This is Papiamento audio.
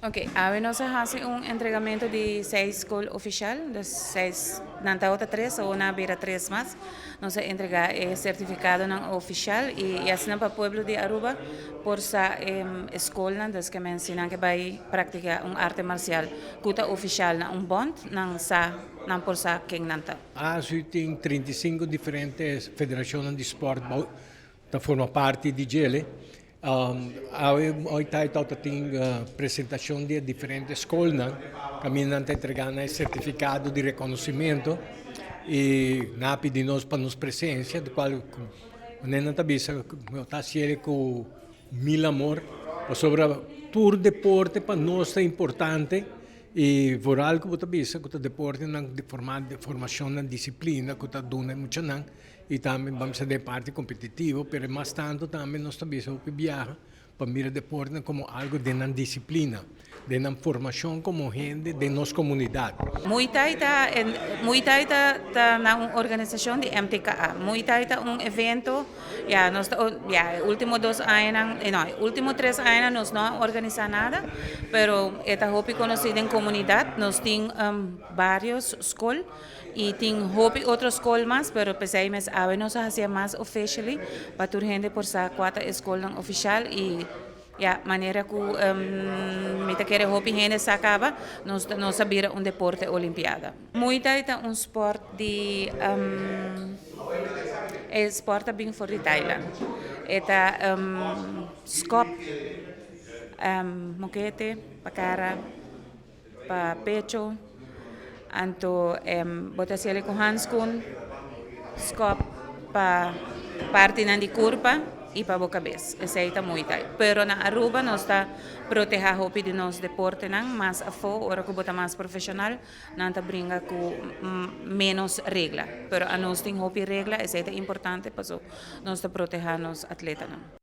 Ok, awe nos a hasi un entregamento di seis skol ofishal, dus seis, nan tabata tres, awor nan a bira tres mas. Nos a entrega e sertifikadonan ofishal i i asina pa pueblo di Aruba por sa e skolnan, dus ke men si nan ke bai praktika un arte marsial ku ta ofishal na un bond, nan sa, nan por sa ken nan ta. ASU tin 35 diferente federashonnan di spòrt bou ta forma parti di djele. Awe Muay Thai tabata tin presentashon di e diferente skolnan kaminda nan ta entregá nan e sertifikado di rekonosimento i nan a pidi nos pa nos presensia di kual manera nan ta bisa no ta hasiel ku mil amor pasobra tur deporte pa nos ta importante i vooral ku bo ta bisa ku ta deportenan di formashon nan disiplina ku ta duna e muchanan. I tambe ban bisa den parti kompetitivo, pero mas tantu tambe nos ta bisa hopi biaha pa mira deportenan komo algu den nan disiplina, den nan formashon komo hende den nos komunidat. Muay Thai ta Muay Thai ta ta na un organisashon di MTKA. Muay Thai ta un evento, ya nos ta ya e ultimo dos añanan, no e ultimo tres añanan nos no a organisá nada, pero e ta hopi konosí den komunidat. Nos tin varios skol. Y tin hopi otro scol mas, pero pesey mes awe nos a hacia mas officially pa tur hende por sa cua ta e scolnan oficial y ya, manera cu mi ta kere hopi hende sa caba, nos nos a bira un deporte olimpiada. Muay Thai ta un sport di e sport ta bin for di Thailand. E ta scop, mokete pa cara. Pa pecho, anto bo ta hasiel ku hanskun, skòp pa partinan di kurpa i pa bo kabes. Esei ta Muay Thai. Pero na Aruba nos ta protehá hopi di nos deportenan mas afó, ora ku bo ta mas profeshonal nan ta bringa ku ménos regla. Pero anos tin hopi regla, esei ta importante paso nos ta protehá nos atletanan.